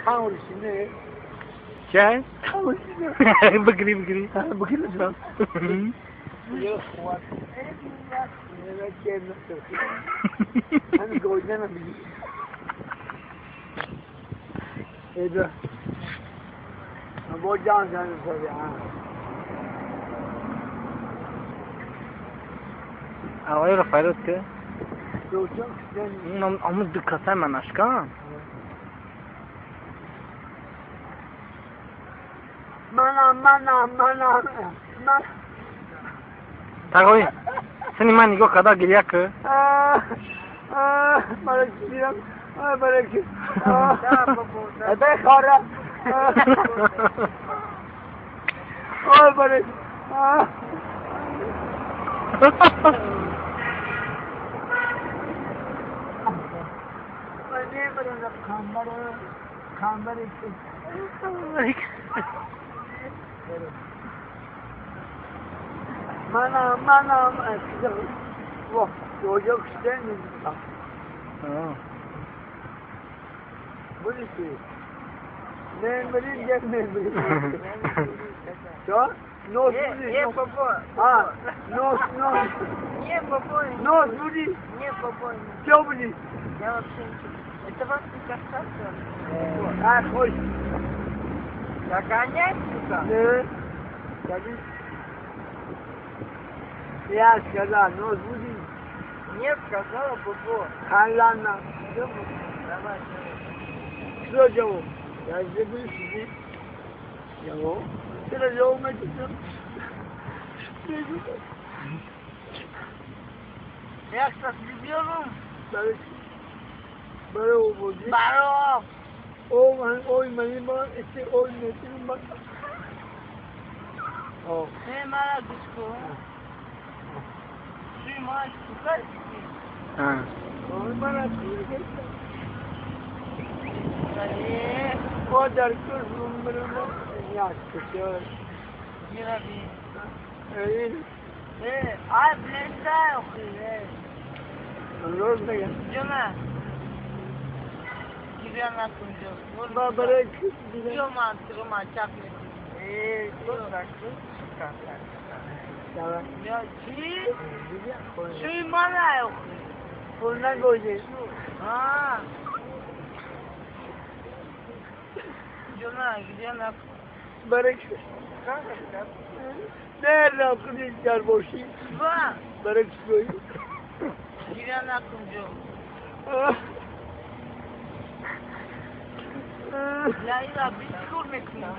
Кауришне. Чай? Кауришне. Бакри, бакри. Бакри. Авай Рафаэлот ке? Амуз дикасай манашка. Мана, мана, мана, мана. Тагой, сени ман нигоҳ карда гиря ки. Mana, mana, Я вообще ничего. Это вас не касается? А, хоть. Догонять сюда? Да. Я сказал, нос будет. Нет, сказала Бобо. Халана. Давай, что делал? Я здесь буду сидеть. Я Я сейчас любил. Баро. Лайла, бискур мекунам.